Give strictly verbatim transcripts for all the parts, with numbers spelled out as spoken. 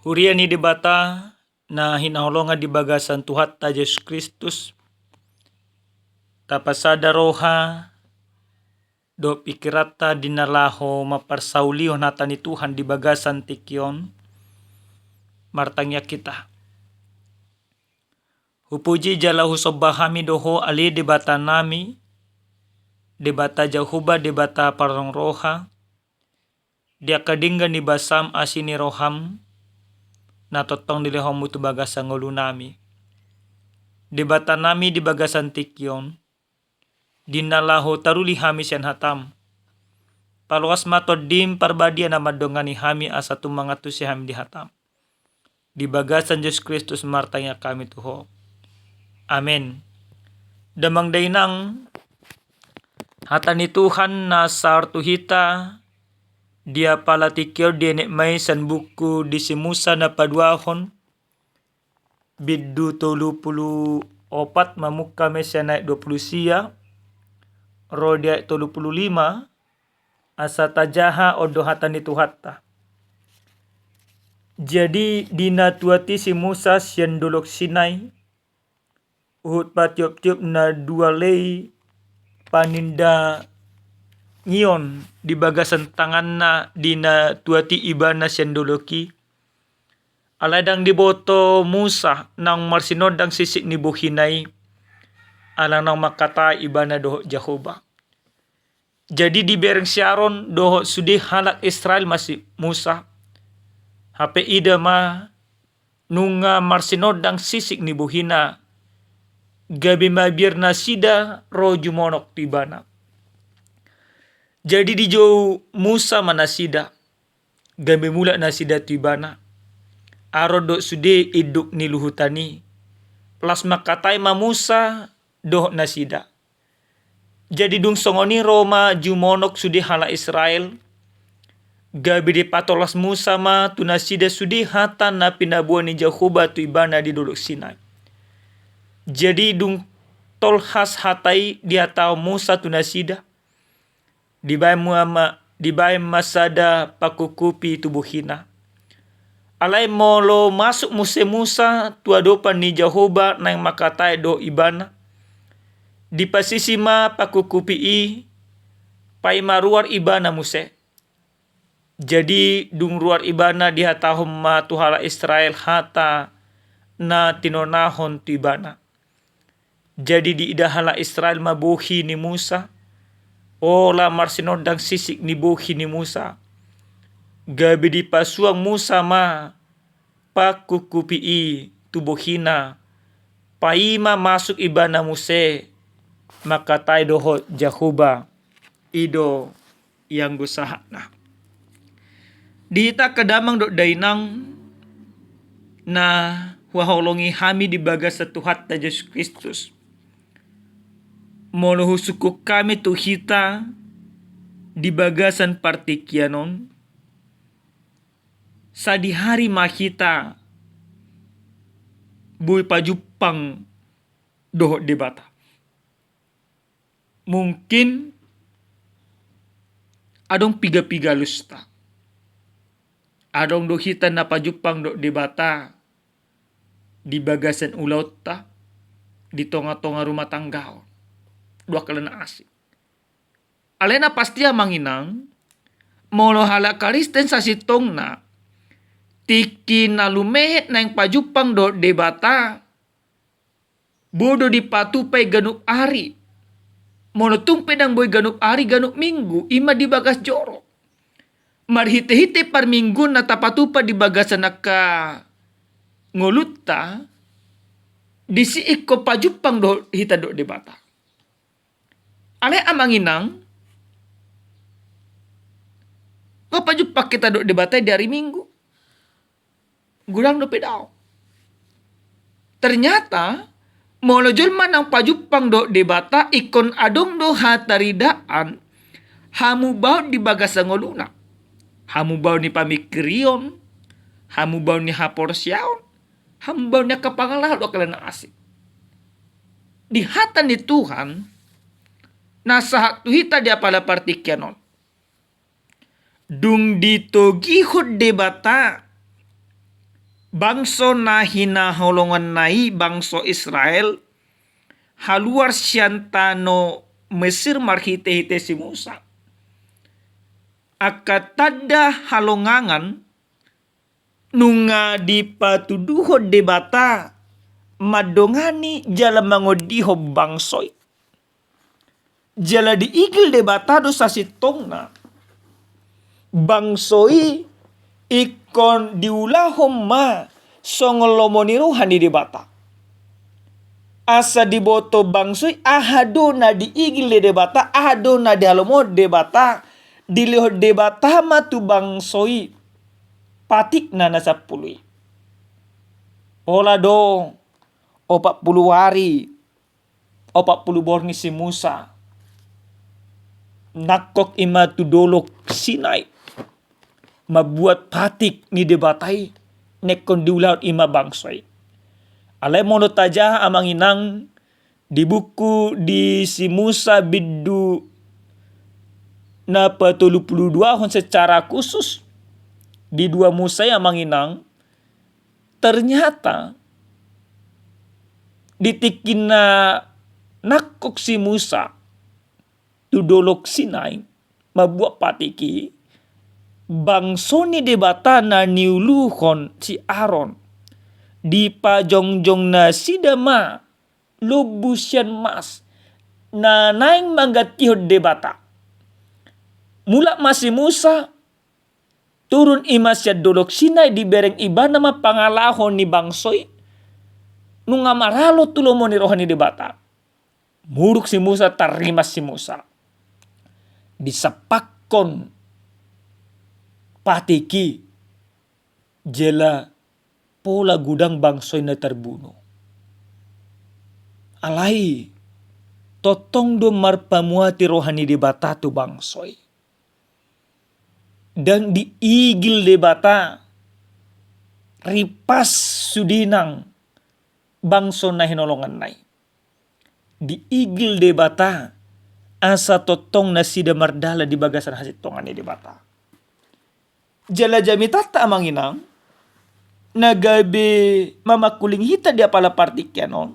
Huria ni Debata na hinaholongan di bagasan Tuhanta Jesus Kristus, tapasada roha dohot pikiranta di na laho mamparsaulihon hata ni Tuhan di bagasan tingki on. Martangiang hita. Hupuji jala husomba hami do Ho ale Debata nami, Debata Jahowa, Debata parrong roha, di angka denggan ni basam, asi ni roham, na tongtong dilehonmu tu bagasan ngolu nami. Debata nami di bagasan tingki on, di na laho taruli hami sian hatam, paloas ma Tondim Parbadia na mandongani hami asa tung mangantusi hami di hatam. Di bagasan Jesus Kristus martangiang hami tu Ho. Amen. Damang dainang, hata ni Tuhan na sahat tu hita di apala tingki on dienet ma i sian buku di si Musa na paduahon, bindu tolu pulu opat, mamungka ma i sian ayat dua pulu sia ro di ayat tolu pulu lima. Asa tajaha on do hata ni Tuhanta. Jadi di na tuat i si Musa sian dolok Sinai, huhut patioptiop na dua lei panindangion di bagasan tanganna di na tuat i ibana sian dolok i. Alai ndang diboto Musa naung marsinondang sisik ni bohina i, ala naung mangkatai ibana dohot Jahowa. Jadi dibereng si Aron dohot sude halak Israel ma si Musa. Hape ida ma nunga marsinondang sisik ni bohina, gabe mabiar nasida ro jumonok tu ibana. Jadi dijou Musa ma nasida, gabe mulak nasida tu ibana. Aron dohot sude induk ni luhutan i, las mangkatai ma Musa dohot nasida. Jadi dung songon i ro ma jumonok sude halak Israel, gabe dipatolhas Musa ma tu nasida sude hata na pinaboa ni Jahowa tu ibana di dolok Sinai. Jadi dung tolhas hata i dihatahon Musa tu nasida, dibaen ma, dibaen ma sada pangkupkupi tu bohina. Alai molo masuk muse Musa tu adopan ni Jahowa naeng mangkatai dohot ibana, dipasisi ma pangkupkupi i, paima ruar ibana muse. Jadi dung ruar ibana dihatahon ma tu halak Israel hata na tinonahon tu ibana. Jadi diida halak Israel ma bohi ni Musa, ola marsinondang sisik ni bohi ni Musa. Gabe dipasuang Musa ma pangkupkupi i tu bohina, paima masuk ibana muse mangkatai dohot Jahowa. I do ianggo sahatna. Di hita angka damang dohot dainang na huhaholongi hami di bagasan Tuhanta Jesus Kristus. Molo husungkun hami tu hita di bagasan partingkian on, sadihari ma hita boi pajumpang dohot Debata. Mungkin adong piga-piga alusta. Adong do hita na pajumpang dohot Debata di bagasan ulaonta, di tonga-tonga rumah tangga on. Dua kalana asik. Alai na pasti amang inang, molo halak Kristen sasintongna, tingki na lumehet naeng pajumpang dohot Debata, boi do dipatupa i ganup ari. Molo tung pe ndang boi ganup ari, ganup minggu, i ma di bagas joro. Marhite-hite parmingguon na tapatupa di bagasan angka ngolunta, disi ingkon pajumpang dohot hita dohot Debata. Alai amang inang, nga pajumpang hita dohot Debata i di ari Minggu? Godang dope dao. Ternyata molo jolma naung pajumpang dohot Debata, ingkon adong do hataridaan hamubaon di bagasan ngoluna. Hamubaon ni pamingkirion, hamubaon ni haporseaon, hamubaon ni angka pangalaho, dua kalana asik. Di hata ni Tuhan na sahat tu hita di apala partingkian on, dung ditogihon Debata Bangso na hinaholonganna i, bangso Israel, haluar sian tano Mesir marhite-hite si Musa. Angka tanda halongangan nunga dipatuduhon Debata mandongani jala mangondihon bangso i. Jala diigil Debata do sasintongna bangso i ingkon diulahon ma songon lomo ni roha ni Debata. Asa diboto bangso i aha do na diigil ni Debata, aha do na dihalomohon Debata, dilehon Debata ma tu bangso i patikna na sampulu i. Pola do opat pulu ari, opat pulu borngin si Musa nangkok i ma tu Dolok Sinai, mambuat patik ni Debata i na ingkon diulahon i ma bangso i. Alai molo tajaha, amang inang, di buku di si Musa bindu na patolu pulu duahon secara khusus, di dua Musa i, amang inang, ternyata di tingki na nangkok si Musa tu Dolok Sinai mambuat patik i, bangso ni Debata na niuluhon si Aron, dipajongjong nasida ma lombu sian mas na naeng manggantihon Debata. Mulak ma si Musa, turun i ma sian Dolok Sinai, dibereng ibana ma pangalaho ni bangso i, nunga maralo tu lomo ni roha ni Debata. Muruk si Musa, tarrimas si Musa. Disampakkon patik i, jala pola godang bangso i na tarbunu. Alai tongtong do marpamuati roha ni Debata tu bangso i. Ndang diigil Debata ripas sude nang bangso na hinaholonganna i. Diigil Debata asa tongtong nasida mardalan di bagasan hasintongan ni Debata. Jala jamitanta, amang inang, na gabe mamangkuling hita di apala partingkian on,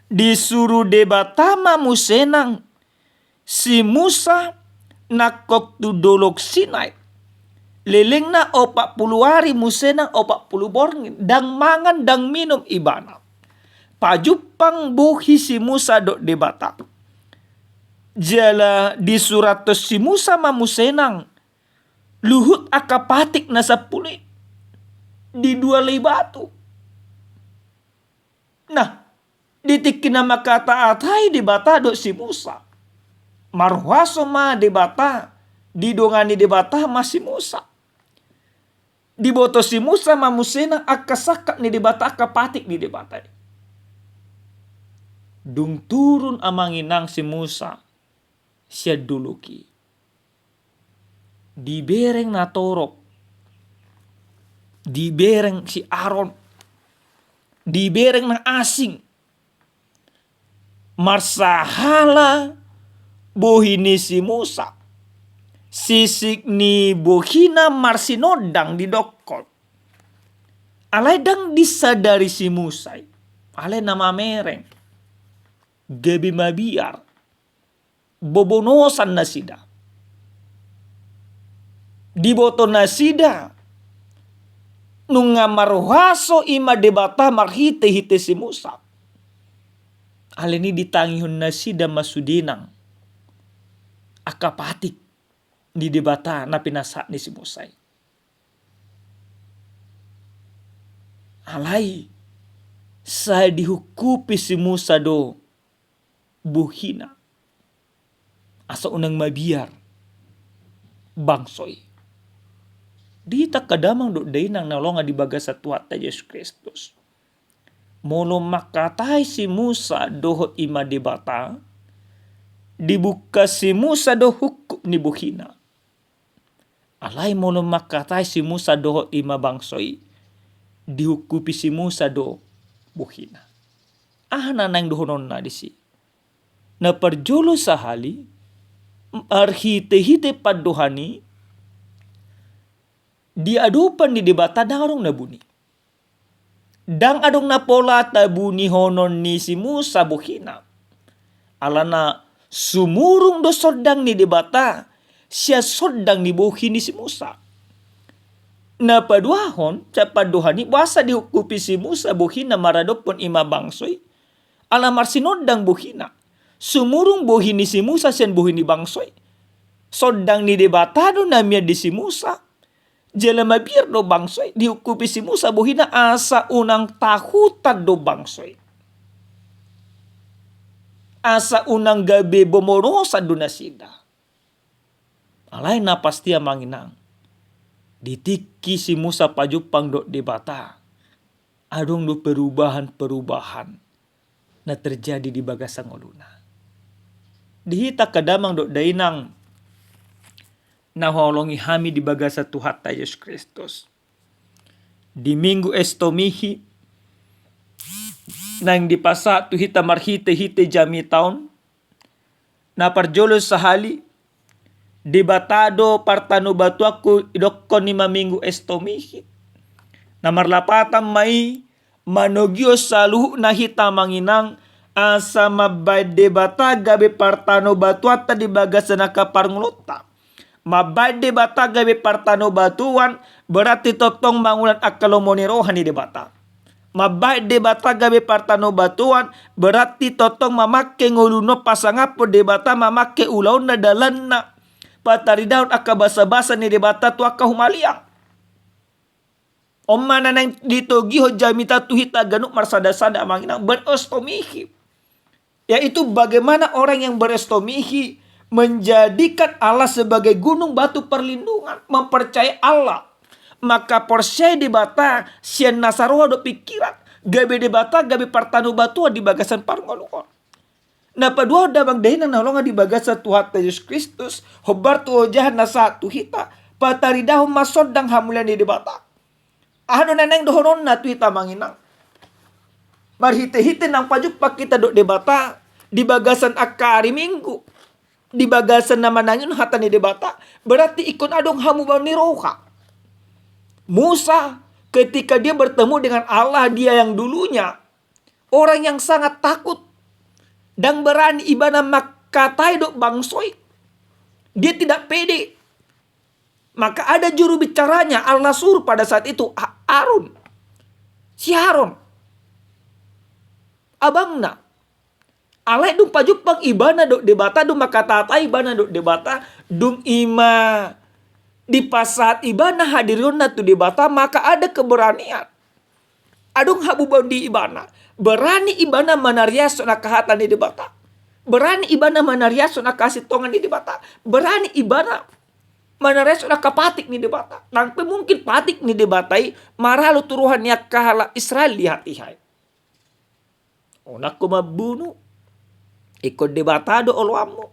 disuru Debata ma muse nang si Musa nangkok tu Dolok Sinai. Lelengna opat pulu ari muse nang opat pulu borngin, ndang mangan ndang minum ibana. Pajumpang bohi si Musa dohot Debata. Jala disurathon si Musa ma muse nang luhut angka patik na sampulu i, didualhon batu. Nah, di tingki na mangkata-katai Debata dohot si Musa, marhuaso ma Debata, didongani Debata ma si Musa. Diboto si Musa ma muse nang angka sangkap ni Debata, angka patik ni Debata i. Dung turun, amang inang, si Musa sian dolok i, dibereng natorop, dibereng si Aron, dibereng na asing. Marsahala bohi ni si Musa, sisik ni bohina marsinondang didokkon. Alai ndang disadari si Musa i, alai na mamereng, gabe mabiar, bobonosan nasida. Diboto nasida nunga marhuaso i ma Debata marhite-hite si Musa. Alani i ditangihon nasida ma sude nang angka patik ni Debata na pinasahat ni si Musa i. Alai sai dihungkupi si Musa do bohina, asa unang mabiar bangso i. Di hita angka damang dohot dainang na hinaholongan di bagasan Tuhanta Jesus Kristus, molo mangkatai si Musa dohot i ma Debata, dibungka si Musa do hungkup ni bohina. Alai molo mangkatai si Musa dohot i ma bangso i, dihungkupi si Musa do bohina. Aha na naeng dohononna disi? Na parjolo sahali, marhite-hite pandohan i, di adopan ni Debata ndang adong na buni. Ndang adong na pola tabunihonon ni si Musa bohina. Alana sumurung do sondang ni Debata sian sondang ni bohi ni si Musa. Na paduahon, sian pandohan i, boasa diungkupi si Musa bohina maradophon i ma bangso i? Ala marsinondang bohina. Sumurung bohi ni si Musa sian bohi ni bangso i. Sondang ni Debata do na mian di si Musa. Jala mabiar do bangso i, diungkupi si Musa bohina asa unang tahutan do bangso i. Asa unang gabe bomonosan do nasida. Alai na pasti, amang inang, di tingki si Musa pajumpang dohot Debata, adong do perubahan-perubahan na terjadi di bagasan ngoluna. Di hita angka damang dohot dainang na huhaholongi hami di bagasan Tuhanta Jesus Kristus, di Minggu Estomihi naeng dipasahat tu hita marhite-hite jamita on, na parjolo sahali, Debata do partanobatuanku, didokkon i ma Minggu Estomihi. Na marlapatan ma i, manogihon saluhutna hita, amang inang, asa mambahen Debata gabe partanobatuanta di bagasan angka parngoluonta. Mambahen Debata gabe partanobatuan, berarti tongtong mangulang angka lomo ni roha ni Debata. Mambahen Debata gabe partanobatuan, berarti tongtong mamangke ngoluna on pasangaphon Debata, mamangke ulaonna, dalanna, pataridahon angka basabasa ni Debata tu angka humaliang. On ma na naeng ditogihon jamita tu hita ganup marsada-sada, amang inang, berestomihi. Yaitu bagaimana orang yang berestomihi menjadikan Allah sebagai gunung batu perlindungan, mempercayai Allah. Maka porsea Debata sian nasa roha dohot pingkiran, gabe Debata gabe partanobatuan di bagasan parngoluon. Na paduahon, damang dainang na hinaholongan di bagasan Tuhanta Jesus Kristus, hombar tu ojahan na sahat tu hita, pataridahon ma sondang hamulian ni Debata. Aha do na naeng dohononna tu hita, amang inang? Marhite-hite naung pajumpang hita dohot Debata di bagasan angka ari Minggu, di bagasan na manangihon hata ni Debata, berarti ingkon adong hamubaon ni roha. Musa, ketika dia bertemu dengan Allah, dia yang dulunya orang yang sangat takut, ndang berani ibana mangkatai dohot bangso i. Dia tidak pede. Maka ada juru bicaranya, Allah suruh pada saat itu, A-, Harun. Si Harun, abangna. Alai dung pajumpang ibana dohot Debata, dung mangkatatai ibana dohot Debata, dung i ma dipasahat ibana hadirionna tu Debata, maka ada keberanian. Adong hamubaon di ibana. Berani ibana manariashon angka hata ni Debata. Berani ibana manariashon angka hasintongan ni Debata. Berani ibana manariashon angka patik ni Debata. Nang pe mungkin patik ni Debata i maralo tu roha ni angka halak Israel di hatiha i. Unang ho mambunu. Ingkon Debata do oloanmu.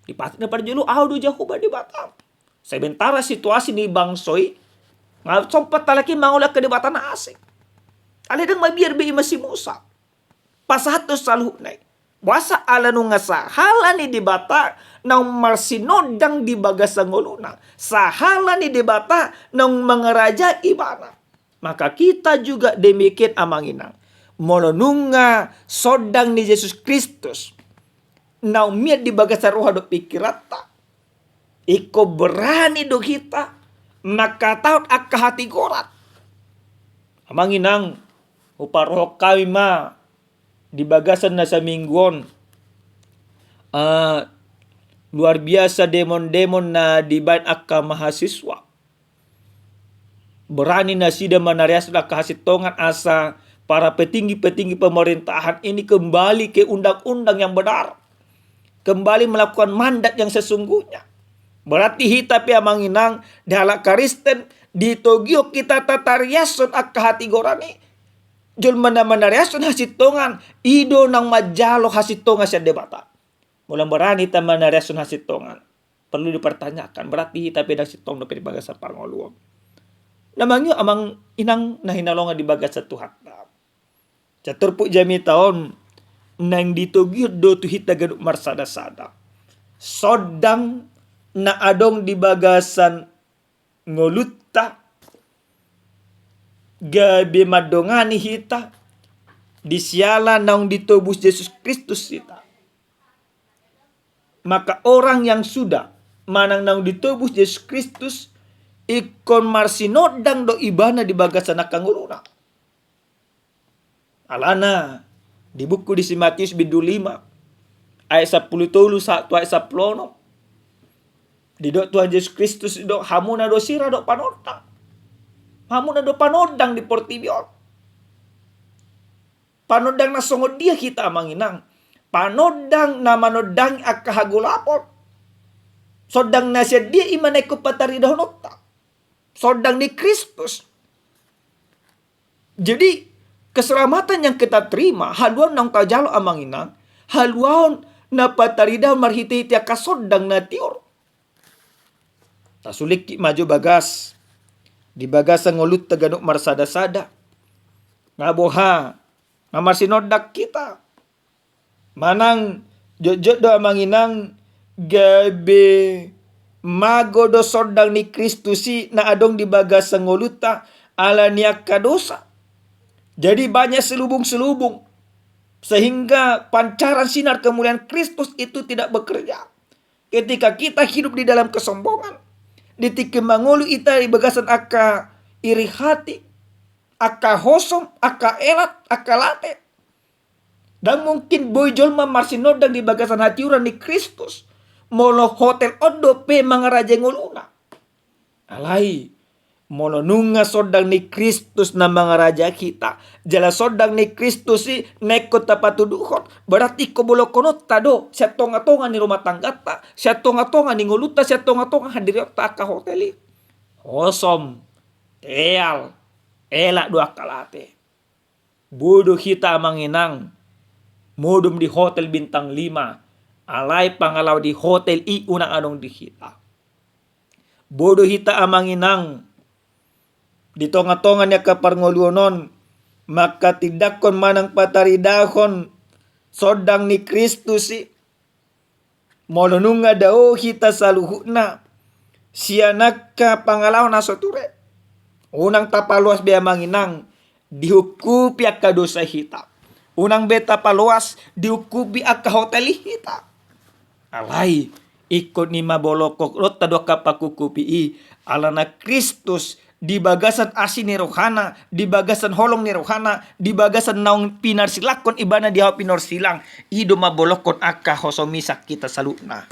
Di patik na parjolo, Ahu do Jahowa Debatam. Sementara situasi ni bangso i, nga sompat halak i mangolu angka debata na asing. Alai ndang mabiar be i ma si Musa. Pasahathon saluhutna i. Boasa? Ala nunga sahala ni Debata naung marsinondang di bagasan ngoluna. Sahala ni Debata naung mangarajai ibana. Maka kita juga demikian, amang inang. Molo nunga sondang ni Jesus Kristus naung mian di bagasan roha dohot pingkiranta, ingkon berani do hita mangkatahon angka hatigoran. Amang inang, huparohahon hami ma di bagasan na saminggu on, eh, luar biasa demon-demon na dibaen angka mahasiswa. Berani nasida manariashon angka hasintongan asa para petinggi-petinggi pemerintahan ini kembali ke undang-undang yang benar. Kembali melakukan mandat yang sesungguhnya. Berarti hita pe, amang inang, di halak Kristen, ditogihon hita tatariashon angka hatigoran i. Jolma na manariashon hasintongan, i do naung manjalo hasintongan sian Debata. Molo berani hita manariashon hasintongan, perlu dipertanyakan, berarti hita pe ndang sintong dope di bagasan parngoluon. Na mangihut, amang inang na hinaholongan di bagasan Tuhanta. Sian turpuk jamita on, naeng ditogihon do tu hita ganup marsada-sada. Sondang na adong di bagasan ngolunta, gabe mandongani hita di siala naung ditobus Jesus Kristus hita. Maka orang yang sudah manang naung ditobus Jesus Kristus, ingkon marsinondang do ibana di bagasan angka ngoluna. Alana di buku di si Matius bindu lima ayat sampulu tolu sahat tu ayat sampulu onom, didok Tuhan Jesus Kristus, didok, hamuna do sira do panondang. Hamuna do panondang di portibi on. Panondang na songon dia hita, amang inang? Panondang na manondangi angka hagolapon. Sondang na sian dia i ma na ingkon pataridahononta? Sondang ni Kristus. Jadi, keselamatan yang kita terima, haluaon naung tajalo, amang inang, haluaon na pataridahon marhitehite angka sondang na tiur. Tasulingkit ma jo bagas, di bagasan ngolunta ganup marsadasada. Nga boha, nga marsinondang hita. Manang jotjot do, amang inang, gabe mago do sondang ni Kristus i na adong di bagasan ngolunta ala ni angka dosa. Jadi banyak selubung-selubung, sehingga pancaran sinar kemuliaan Kristus itu tidak bekerja. Ketika kita hidup di dalam kesombongan, di tingki mangolu hita di bagasan angka iri hati, angka hosom, angka elat, angka late, ndang mungkin boi jolma marsinondang di bagasan hatiuron ni Kristus molo hotel on dope mangarajai ngoluna. Alai molo nunga sondang ni Kristus na mangarajai hita, jala sondang ni Kristus i na ingkon tapatuduhon, berarti ingkon bolongkononta do sian tongatonga ni rumah tangganta, sian tongatonga ni ngolunta, sian tongatonga handirionta angka hotel i. Hosom, teal, elat do angka late. Boi do hita, amang inang, modom di hotel bintang lima, alai pangalaho di hotel i unang adong di hita. Boi do hita, amang inang, di tongatonga ni angka parngoluon on, mangkatindangkon manang pataridahon sondang ni Kristus i. Molo nunga dao hita saluhutna sian angka pangalaho na so ture, unang tapaloas be, amang inang, diungkupi angka dosa hita. Unang be tapaloas diungkupi angka hotel i hita. Alai ingkon i ma bolongkononta do angka pangungkupi i, alana Kristus di bagasan asi ni rohana, di bagasan holong ni rohana, di bagasan naung pinarsilangkon ibana di hau pinorsilang, i do mambolongkon angka hosom i sian hita saluhutna.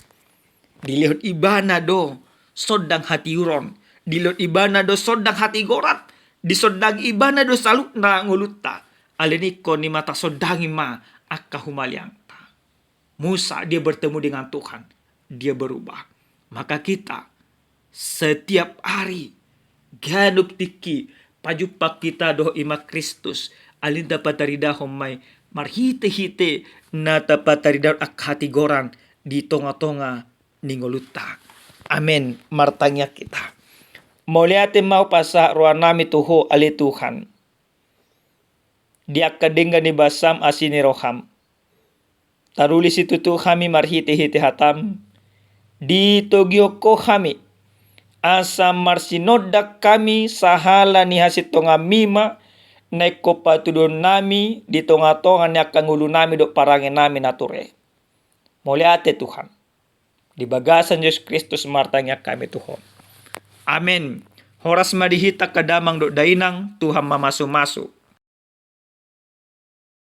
Dilehon ibana do sondang hatiuron, dilehon ibana do sondang hatigoran, disondangi ibana do saluhutna ngolunta. Alani i ingkon i ma tasondangi ma angka humaliangta. Musa, dia bertemu dengan Tuhan, dia berubah. Maka kita setiap hari, ganup tingki, pajumpang hita dohot i ma Kristus, alani i tapataridahon ma i marhitehite na tapataridahon angka hatigoran di tongatonga ni ngolunta. Amen. Martangiang hita. Mauliate ma hupasahat rohanami tu Ho, ale Tuhan, di angka denggan ni basam asi ni roham. Taruli situtu hami marhitehite hatam, ditogihon Ho hami asa marsinondang hami sahala ni hasintonganmi ma na ingkon patuduhonnami di tongatonga ni angka ngolunami dohot parangenami na ture. Mauliate Tuhan. Di bagasan Jesus Kristus martangiang hami tu Ho. Amen. Horas ma di hita angka damang dohot dainang, Tuhan mamasumasu.